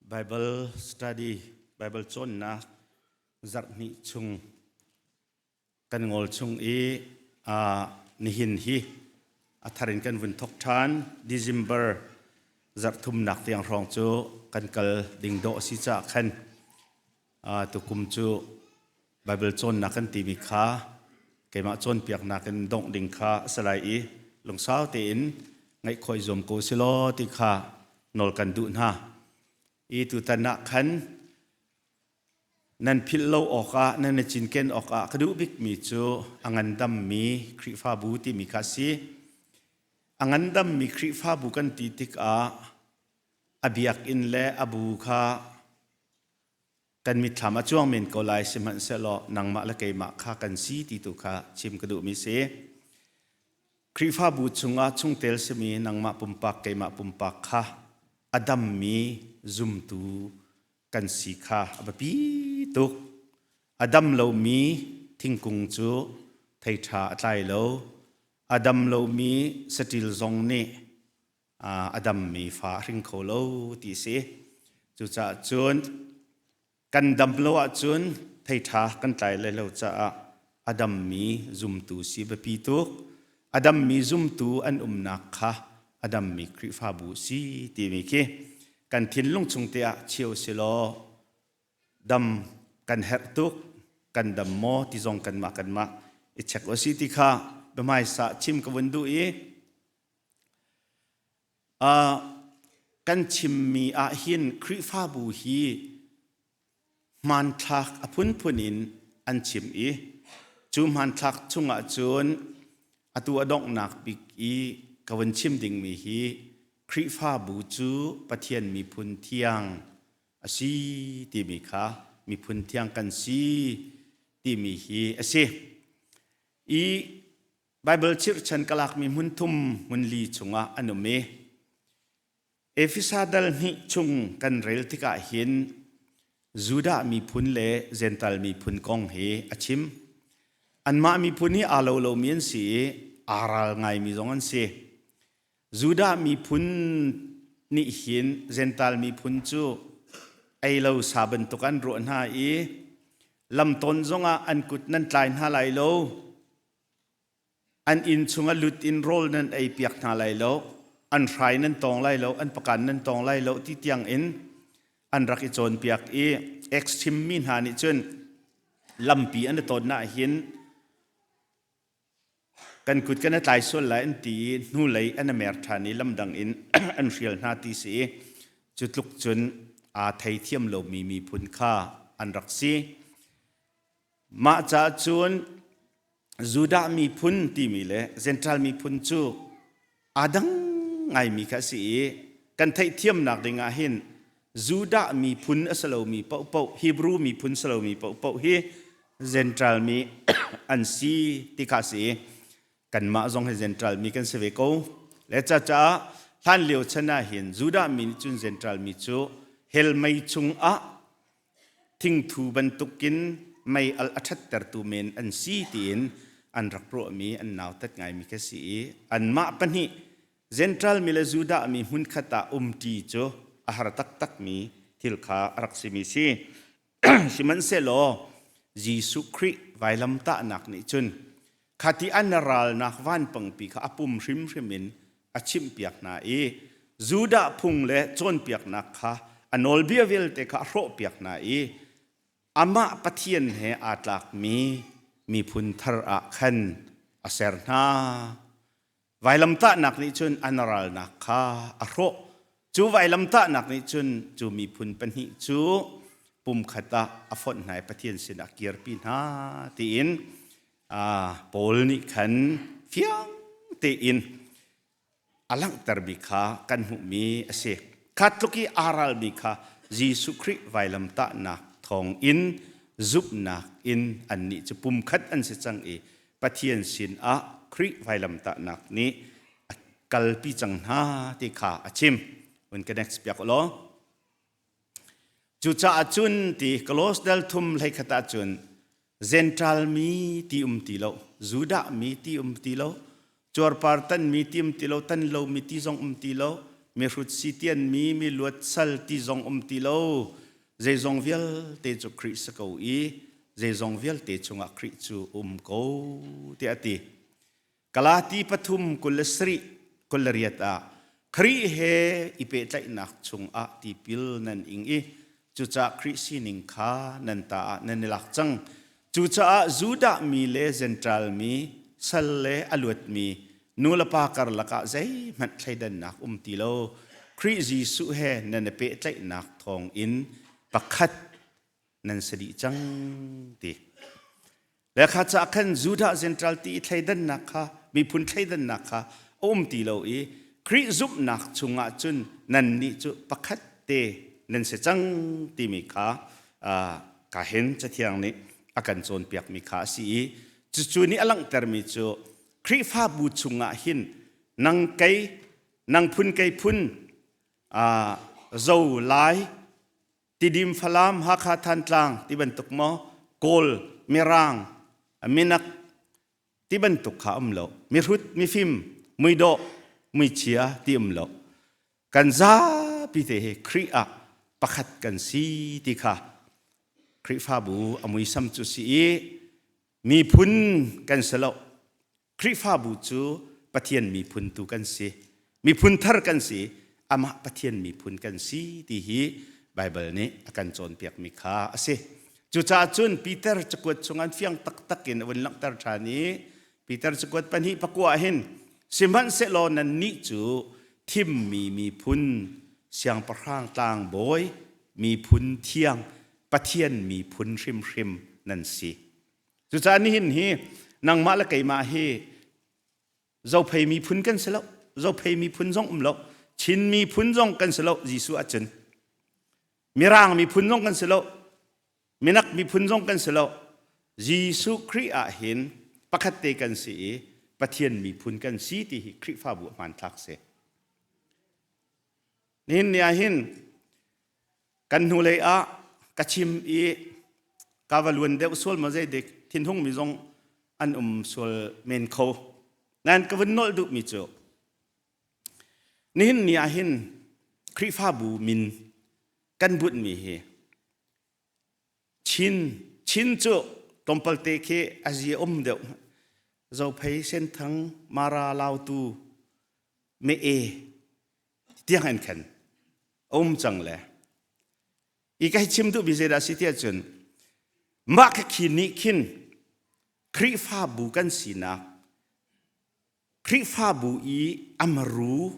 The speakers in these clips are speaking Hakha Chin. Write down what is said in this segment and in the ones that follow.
Bible study, Bible cawnnak zarh hnih chung kan ngol chung i nihin hi a thar in kan vun thok ṭhan. December zarh thumnak tiang hrawng cu kan kal ding dawh a si caah khan tukum cu Bible cawnnak kan timi kha keimah cawnpiaknak in dongh ding kha a si lai i lungsau tein ngaih khawh i zuam ko si law ti kha nawl kan duh hna. I tutan ah khan nan philh lo awkah nan i cinken awkah ka duh bikmi cu a ngandammi Khrihfabu timi kha a si. A ngandammi Khrihfabu kan ti tikah a biakinn le a bu kha kan mitthlam a cuang men ko lai, sihmanhsehlaw nangmah le keimah kha kan si ti tu kha chim ka duhmi si. Khrihfabu chungah chungtel simi nangmah pumpak, keimah pumpak kha a dammi zumtu kan si kha a biapi tuk. A dam lomi thingkung cu thei ṭha a tlai lo. A dam lomi saṭil zong nih a dammi fa a hring kho lo ti si. Cucaah cun kan dam lo ahcun thei ṭha kan tlai lai lo caah a dammi zumtu si biapi tuk. A dammi zumtu an umnak kha a dammi Khrihfabu si timi khi kan thinlung chung te ah chio si law dam kan herh tuk, kan dam maw ti zong kanmah kanmah i check o si ti kha biahmaisa chim ka vun duh i kan chimmi ah hin Khrihfabu hi hmanthlak a phunphun in an chim i cu hmanthlak chungah cun atu a donghnak bik i ka vun chim dingmi hi Khrihfabu cu Pathian miphun thiang a si timi kha, miphun thiang kan si timi hi a si. I Baibal chirhchan ka lakmi hmun thum hmun li chungah an um i Efesa dal hnih chung kan rel tikah hin Judah miphun le Jentail miphun kong hi a chim. Anmah miphun hi aa lo lomi an si i aa ral ngaimi zong an si. Judah miphun nih hin Jentail miphun cu ei lo sa bantuk an ruah hna i lamtawn zongah an kut nan tlai hna lai lo, an inn chungah lut in rawl nan ei piak hna lai lo, an hrai nan tawng lai lo, an pakan nan tawng lai lo ti tiang in an rak i cawnpiak i extreme mi hna nih cun lampi an i tawnnak hin kan kut kan i tlai sual lai an ti i hnulei an i mer ṭhan i lamdang in an hrial hna ti si i cu tluk cun aa theithiam lomi miphun kha an rak si. Mah caah cun Judah miphun timi le Gentile miphun cu aa dang ngaimi kha a si i kan theihthiamnak ding ah hin Judah miphun a si lomi paohpaoh, Hebrew miphun si lomi paohpaoh hi Gentile mi an si ti kha a si i kanmah zong hi Gentile mi kan si ve ko. Le cacaah hlan lio chan ah hin Judah mi nih cun Gentile mi cu hell mei chungah thingthu bantukin mei alh a ṭhattertu men an si tiin an rak ruahmi, an nautat ngaimi kha si i anmah pahnih Gentile mi le Judah mi hmunkhat ah umṭi cu a har taktakmi thil kha a rak simi si. Sihmanhsehlaw Jesuh Khrih vailamtahnak nih cun khati an ralnak vanpangpi kha a pum hrimhrim in a chimhpiak hna i Judah phung le cawnpiaknak kha a nawlbia vialte kha a hrawhpiak hna i amah Pathian he aa tlakmi miphun thar ah khan a ser hna. Vailamtahnak nih cun an ralnak kha a hrawh. Cu vailamtahnak nih cun cu miphun pahnih cu pumkhat ah a fonh hna i Pathian sinah kirpi hna tiin Paul nih khan fiang tein a langhtermi kha kan hmuhmi a si. Kha tluk i aa ralmi kha Jesuh Khrih vailamtahnak thawng in zumhnak in annih cu pumkhat an si cang i Pathian sinah Khrih vailamtahnak nih a kalpi cang hna ti kha a chim. Hun ka next piak law. Cucaah cun ti Kolos dal thum hlei khat ah cun Gentile mi ti um ti lo, Judah mi ti um ti lo, cuarpar tan mi ti um ti lo, tan lo mi ti zong um ti lo. Mihrut si tianmi mi luat sal ti zong um ti lo. Zeizong vialte cu Khrih si ko i zeizong vialte chungah Khrih cu um ko tiah a ti. Galati 3 27 28 ah Khrih he i pehtlaihnak chungah tipil nan ing i cucaah Khrih sining kha nan ta ah nan i lak cang. Cucaah Judah mi le Jentail mi, sal le a luatmi, nu le pa karlak ah zeihmanh thleidannak um ti lo. Khrih Jesuh he nan i pehtlaihnak thawngin pakhat nan si dih cang ti. Le kha caah khan Judah Gentile ti i thleidannak kha miphun thleidannak kha a um ti lo i Khrih zumhnak chungah cun nannih cu pakhat te nan si cang timi kha ka hin Cathiang nih a kan cawnpiakmi kha a si i cucu nih a langhtermi cu Khrihfabu chungah hin nang kei nang phun kei phun zo lai Tidim Falam Hakha Thantlang ti bantuk maw Kawl Mirang Minak ti bantuk kha um lo mihrut mifim muidawh muichia ti um lo kan zapi te hi Khrih ah pakhat kan si ti kha Khrihfabu a muisam cu si i miphun kan si lo Khrihfabu cu Pathian miphun tu kan si. Miphun thar kan si. Amah Pathian miphun kan si ti hi Baibal nih a kan cawnpiakmi kha a si. Cucaah cun Peter cakuat chung an fiang taktak in a vun langhter ṭhan i Peter cakuat 2:9 ah hin sihmanhsehlaw nannih cu thimmi miphun siangpahrang tlangbawi miphun thiang Pathian miphun hrimhrim nan si. Cucaah nihin hi nangmah le keimah hi Zophei miphun kan si lo. Zophei miphun zong um lo. Chin miphun zong kan si lo Jesuh ahcun. Mirang miphun zong kan si lo. Minak miphun zong kan si lo. Jesuh Khrih ah hin pakhat te kan si i Pathian miphun kan si ti hi Khrihfabu hmanthlak si. Nihin ni ah hin Kan hnulei ah ka chim i ka va luan deuh sual maw zeidik thinhungmi zong an um sual men kho. Nain ka vun nolh duhmi cu nihin ni ah hin Khrihfabu min kan bunhmi hi Chin Chin cu tlawmpalte khi a zia um deuh. Zophei, Senthang, Mara, Lautu, Me-e tiang in khan a um cang le i ka chim duhmi zeidah si tiah cun mah kha khi nih khin Khrihfabu kan sinak Khrihfabu i amaru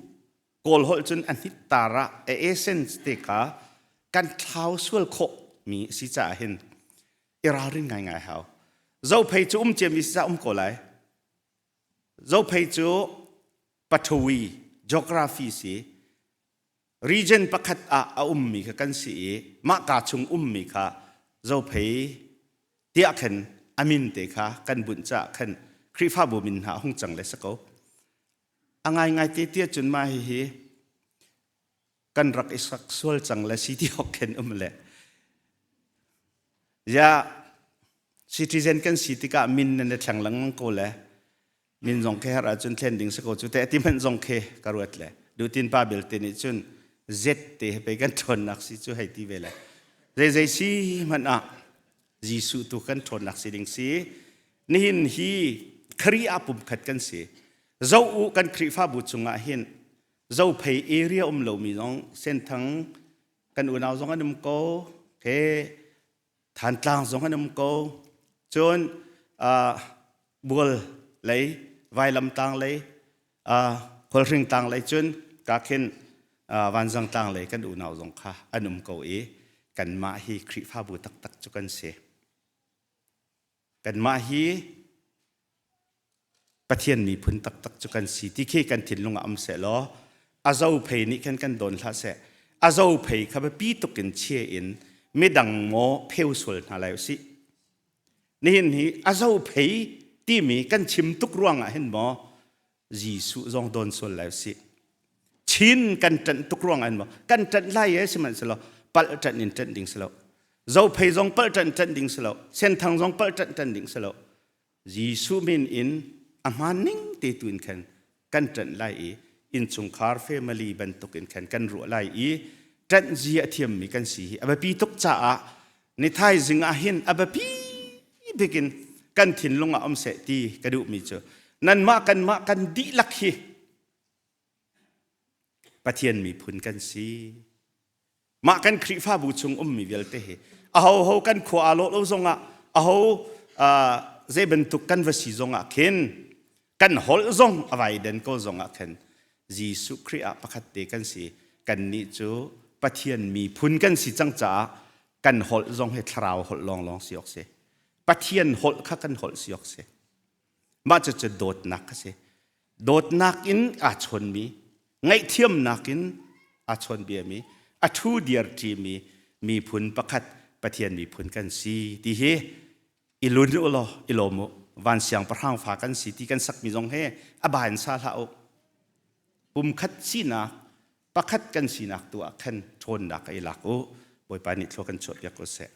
Kawl holh cun a hnit tar ah a essence te kha kan thlau sual khawh mi a si caah hin i ralrin ngaingai hau. Zophei cu um ciami si caah um ko lai. Zophei cu Pathawi geography si region pakhat ah a ummi kha kan si i mah ka chung ummi kha Zophei tiah khan a min te kha kan bunh caah khan Khrihfabu min hna a hung cang le si ko. A ngaingai te tiah cun mah hihi kan rak i sak sual cang le si ti awk khin um le ya citizen kan si tikah min nan i thleng lengmang ko le min zong khi har ahcun thlen ding si ko cu te ti hmanh zong khi ka ruat le dutin pa belte nih cun Z te he pei kan ṭhawnnak si cu hei ti ve le zei zei si hmanh ah Jesuh tu kan ṭhawnnak si ding si nihin hi Khrih ah pumkhat kan si zo u kan Khrihfabu chungah hin Zophei area um lomi zong Senthang kan unau zong an um ko he Thantlang zong an um ko cun Bual lei Vailamtlang lei Khualhring tlang lei cun ka khin Vanzang tlang lei kan unau zong kha an um ko i kanmah hi Khrihfabu taktak cu kan si. Kanmah hi Pathian miphun taktak cu kan si ti khi kan thinlung ah um seh law a zophei nih khan kan dawn hlah seh. A zophei kha biapi tuk in chia in midang maw pheu sual hna lai usih. Nihin hi a zophei timi kan chim tuk ruangah hin maw Jesuh zong dawn sual lai usih. Chin kan ṭanh tuk ruangah hin maw kan ṭanh lai e sihmanhsehlaw palh ṭanh in ṭanh ding si lo. Zophei zong palh ṭanh ṭanh ding si lo. Senthang zong palh ṭanh ṭanh ding si lo. Jesuh min in a hmaan ning te tu in khan kan ṭanh lai i Innchungkhar family bantuk in khan kan ruah lai i ṭanh zia a thiammi kan si hi a biapi tuk caah ni thaizing ah hin a biapi bik in kan thinlung ah um seh ti ka duhmi cu nanmah kanmah kan dihlak hi Pathian miphun kan si. Mah kan Khrihfabu chung ummi vialte hi ahoho kan khua aa lawh lo zongah aho zei bantuk kan va si zongah khin kan holh zong a vai den ko zongah khin Jesuh Khrih ah pakhat te kan si. Kannih cu Pathian miphun kan si cang caah kan holh zong hi thlarau holh lawnglawng si awk si. Pathian holh kha kan holh si awk si. Mah cucu dawtnak kha si. Dawtnak in aa chawnmi, ngaihthiamnak in aa chawnbiami, a ṭhu diar ṭimi miphun pakhat Pathian miphun kan si ti hi i lun u law i lawm u. Van siangpahrang fa kan si ti kan sakmi zong he a ba in sa hlah u. Pumkhat sinak, pakhat kan sinak tu ah khan ṭhawnnak i lak u. Bawipa nih thlua kan chuahpiak ko seh.